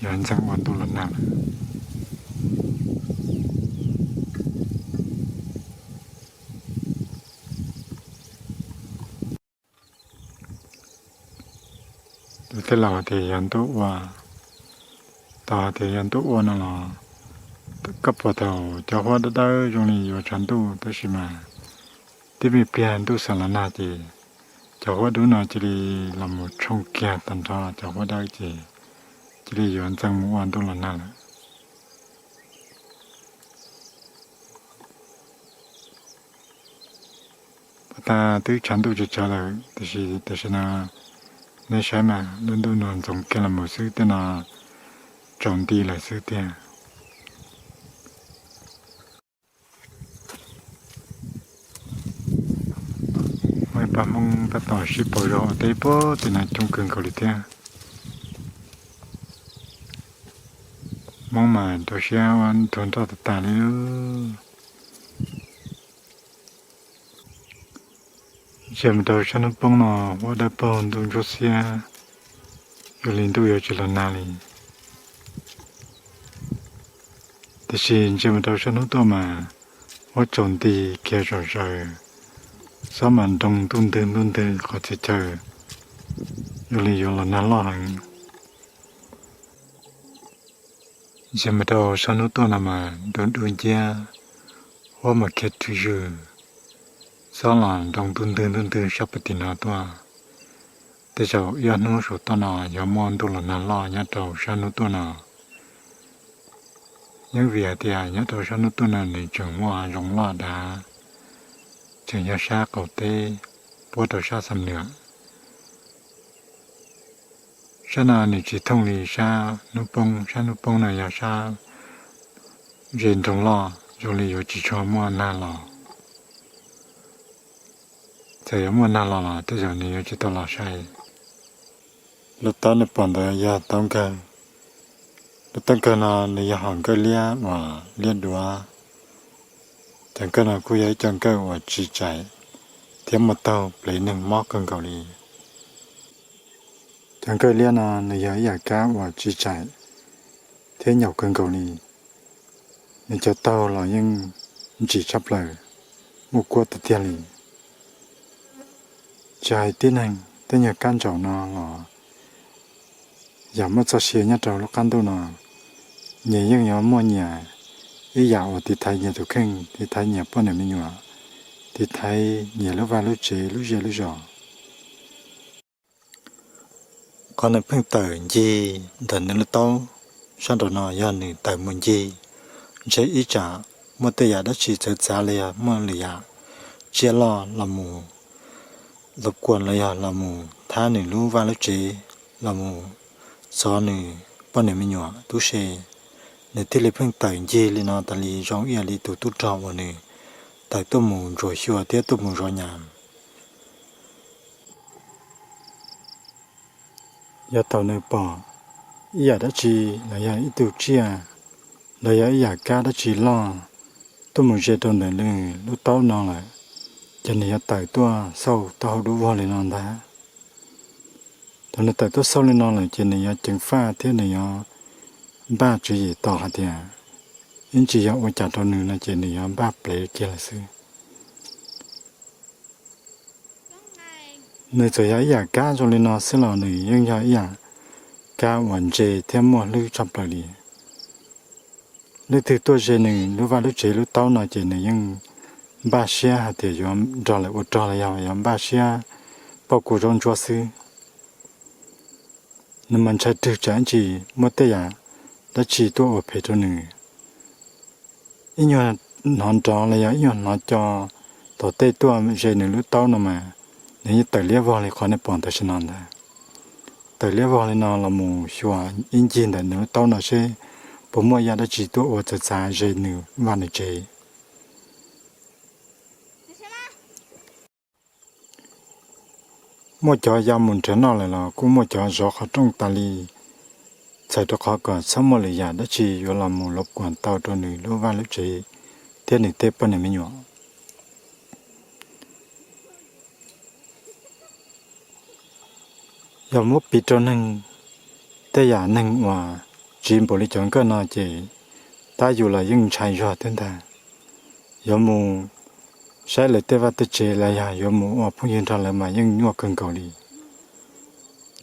yuav ntxeev ua ntuj los nag lawm. Tus tej laus tias yog ntuj ua, tos tias yog ntuj ua no los koj pom thaum cov huab dawb dawb zoo li yuav tshav ntuj, tab sis mas tib me pliag ntuj xav los nag ces cov huab dub no cia li los mus tshooj kiag tag nrho cov huab dawb ces cia li yuav ntxeev mus ua ntuj los nag lawm. Puag ta twb tshav ntuj tsawv tsawv lawm, tiam sis tam sim no nej saib mas lub ntuj no ntxoov kiag los mus xwb, tej no tsaus nti lawm xwb tiag. Muaj ib pab Hmoob tab tom sib pauv zog ua teb puag tim no coob kawg nkaus li thiab. Hmoob mas rau siab ua nrog nroj tas tas li. Ntsia mus rau sab hnub poob no, huab dawb paug ntuj ntsuab xiab, zoo li ntuj yuav tsis los nag li. Tiam sis ntsia mus rau sab hnub tuaj mas huab tsaus nti kiag zom zaws, xob mas nroo ntuj ntwg ntuj ntwg qhov txhia chaw, zoo li yuav los nag loj heev. Ntsia mus rau sab hnub tuaj no mas ntuj dub nciab, huab mas khiav rwg zwg, xob los nroo ntuj ntwg ntuj ntwg sab puag tim no tuaj. Tej zaum ib ob hnub saum toj no yuav muaj ntuj los nag loj nyob rau sab hnub tuaj no. Yeej vim hais tias nyob rau sab hnub tuaj no nws tseem muaj zoov loj dav, tseem yog sab qaum teb puab rau sab Xam Nuam. Sab no nws tsis thooj li sab hnub poob, sab hnub poob no yog sab ze nroog loj, zoo li yuav tsis tshua muaj nag los. Txawm yuav muaj nag los los tej zaum nws yuav tsis tau los sai. Lub taub nej pom ntawd yog taub nkawg. Lub taub nkawg no nws yog hom nkawj liab uas liab duav. Cov nkawj no kuj yog ib co nkawj uas tsis tsaim thiab muaj taug plev neeg mob kawg nkaus li. Cov nkawj liab no nws yog ib yam kab uas tsis tsaim thiab nyaum kawg nkaus li. Nws cov taug los yeej ntsim tshaj plaws, muaj kuab tiag tiag li. Tsis hais tib neeg tej nyuag kab ntsaum no los yog muaj txoj sia nyob rau lub qab ntuj no, nyias yeej yuav muaj nyias ib yam uas tiv thaiv nyias tus kheej, tiv thaiv nyias poj niam me nyuam, tiv thaiv nyias lub vaj lub tsev lub zej lub zos. Qhov nws pheej tawm ncig ntawm nws lub taub sab nraum no yog nws tawm mus ncig ntshe ib tsam muaj tej yam dab tsi txawv txav los yog muaj lwm yam tsiaj loj los mus lov kuas los yog los mus thab nws lub vaj lub tsev, los mus txov nws poj niam me nyuam tub se, nws thiaj li pheej tawm ncig li no tas li zoo ib yam li tus tub rog uas nws tawm tuaj mus ntsuas xyuas thiab tuaj mus zov nyas. Yog thaum nws pom ib yam dab tsi los yog ib tug tsiaj los yog ib yam kab dab tsi loj tuaj mus ze rau ntawm nws lub taub no lawm, ces nws yuav tawm tuaj xauj taub hau dub vog li no ntag. Thaum nws tawm tuaj xauj li no lawm ces nws yuav ceev faj thiab nws yuav npaj tswv yim tos hais tias ib ntsis yog ua cas rau nws no ces nws yuav npaj plev kiag lawm xwb. Nws txawm yog ib yam kab zoo li no xwb los nws yeej yog ib yam kab uas ntse thiab muaj hlwb tshaj plaws li. Leej twg tuaj ze nws lub vaj lub tsev lub taub no ces nws yeej npaj siab hais tias yuav nrog lawv ua rog los yog yuav npaj siab pauj kua zaub ntsuab xwb. Nws mas ntshai rwg tsam ib ntsis muaj tej yam dab tsi tuaj ua phem rau nws. Ib nyuag hnov nrov los yog ib nyuag hnov co tom tej tuaj ze nws lub taub no mas nws yeej tawm liab vog li qhov nej pom tam sim no ntag. Tawm liab vog li no los mus xyuas ib ncig ntawm nws lub taub no seb puas muaj yam dab tsi tuaj ua txawv txav ze nws vaj nws tsev. Muaj cov ya mus nrhiav noj lawm los kuj muaj cov zov qhov rooj tas li, txhawm rau qhov kom txhob muaj lwm yam dab tsi yuav los mus lov kuas tau rau nws lub vaj lub tsev thiab nws tej poj niam me nyuam. Yog muab piv rau neeg, tej yam neeg uas tsiv npaum li cov nkawj no ces tab yus los yeej ntshai zog thiab ntag. Yuav mus saib lawv tej vaj tej tsev los yog yuav mus ua phooj ywg nrog lawv mas yeej nyuaj kawg nkaus li.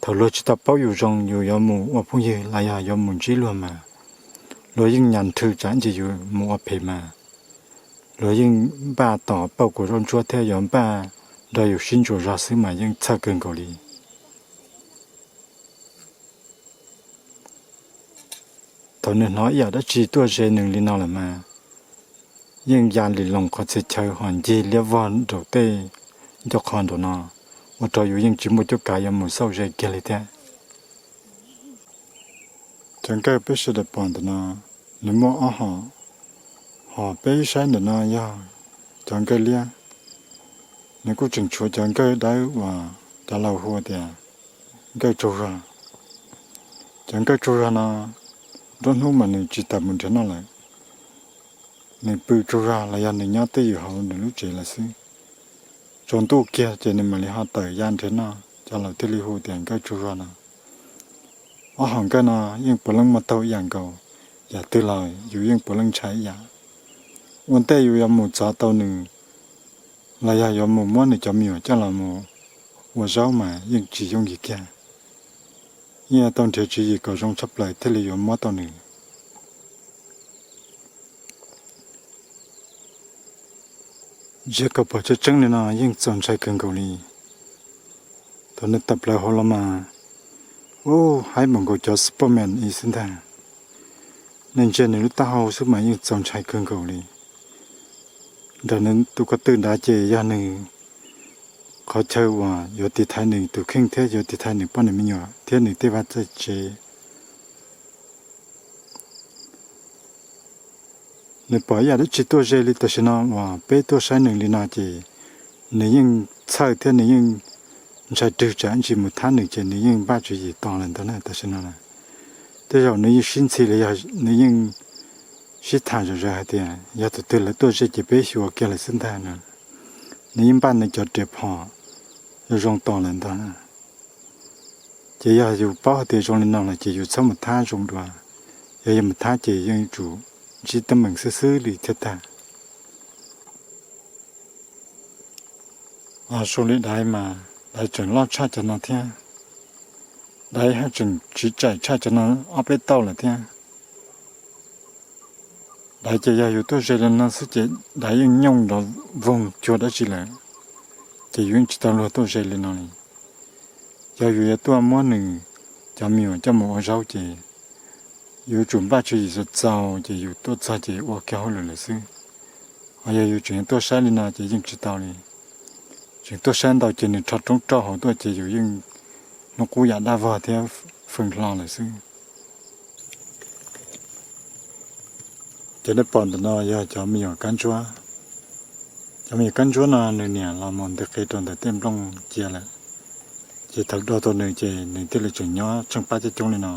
Thaum luag tsis tau paub yus zoo yus yuav mus ua phooj ywg los yog yuav mus ntsib luag mas luag yeej nyas nrhw tsam ntsis yus mus ua phem mas luag yeej npaj tos pauj kua zaub ntsuab thiab yuav npaj nrog yus sib ntsuas zog xwb mas yeej txhawj kawg nkaus li. Thaum nws hnov ib yam dab tsi tuaj ze nws li no lawm mas yeej ya li loos qhov txhia chaw ho ncig liab vog nraum tej ncauj qho nraum no, ua rau yus yeej tsis muaj cuab kav yuav mus xauj ze kiag li thiab. Cov nkawj peb sawv daws pom ntawm no, nws muaj ob hom. Hom peb saib ntawm no yog cov nkawj liab. Nws kuj tseem tshuav cov nkawj dawb uas cov laus hu tias nkawj tsaug zog. Cov nkawj tsaug zog no, nruab hnub mas nws tsis tawm mus nrhiav noj lawm. Nws pw tsaug zog los yog nws nyob twj ywm hauv nws lub tsev lawm xwb. Tsaus ntuj kiag ces nws mam li ho tawm ya nrhiav noj, cov laus thiaj li hu tias nkawj tsaug zog no. Ob hom nkawj no yeej puav leej muaj taug ib yam nkaus, yam twg los yus yeej puav leej ntshai ib yam. Ua ntej yus yuav mus txov tau nws los yog yuav mus muab nws cov me nyuam coj los mus ua zaub mas yeej tsis yooj yim kiag. Yeej yuav tau nrhiav tswv yim kom zoo tshaj plaws thiaj li yuav muab tau nws. Ziag kom pom tseeb tseeb li no yeej txaus ntshai kawg nkaus li. Thaum nws tawm plaws hauv los mas, ub, haib npaum nkaus cov Superman ib xwb ntag. Nej ntsia nws lub taub hau xwb mas yeej txaus ntshai kawg nkaus li. Nram nws tus ko tw nrad ces yog nws qhov chaw uas yuav tiv thaiv nws tus kheej thiab yuav tiv thaiv nws poj niam me nyuam thiab nws tej vaj tej tsev. Nws pom ib yam dab tsi tuaj ze li tam sim no uas peb tuaj saib nws li no ces nws yeej txhawj thiab nws yeej ntshai rwg tsam ntsis mus thab nws ces nws yeej npaj tswv yim tos lawm ntag na tam sim no. Tej zaum nws yeej sib ntxhi los yog nws yeej sib tham zom zaws hais tias yog tus twg lawv tuaj ze ces peb xyuas kiag lawm xwb ntag no. Nws yeej npaj nws cov riam phom zoo zoo tos lawm ntag. Ces yog yus paub hais tias zoo li no lawm ces yus txhob mus thab zoo dua. Yog yus mus thab ces yeej yuav tsum ntsib teeb meem xwb xwb li thiab tag. Zoo li daiv mas daiv tseem loj tshaj cov no thiab. Daiv haj tseem tsiv tsaim tshaj cov no ob peb tauj lawm thiab. Daiv ces yog yus tuaj ze li no xwb ces daiv yeej nyooj nrov voog cuag dab tsi lawm, ces yus yeej tsis tau luag tuaj ze li no li. Yog yus yuav tuaj muab nws cov me nyuam coj mus ua zaub ces yuav tsum npaj tswv yim txaus txaus ces yus tuaj txog ces ua kiag hauj lwm lawm xwb. Ho yog yus tseem tuaj saib li no ces yeej tsis tau li. Tseem tuaj saib ntau ces nws rho roob roj hauv tuaj ces yus yeej hnub qub yam daj vog thiab feeb hlo lawm xwb. Ces nej pom ntawm no yog cov me nyuam kab ntsuab. Cov me nyuam kab ntsuab no nws niam los mus ntws qe rau ntawm tej nplooj cia lawm, ces thaum do tau nws ces nws thiaj li tseem nyob tsheej pab coob coob li no.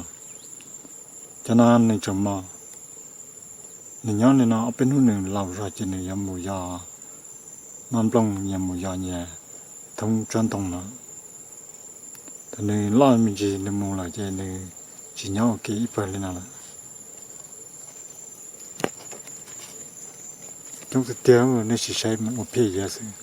Cov no nws tseem mos, nws nyob li no ob peb hnub nws laus zog ces nws yuav mus yos, noj nplooj nyias mus yos nyias thoob tsob ntoo no. Thaum nws loj me ntsis nws mus lawm ces nws tsis nyob ua ke ib pawg li no lawm. Coob tiag tiag, nej sim saib mus ua phiaj yav xwb.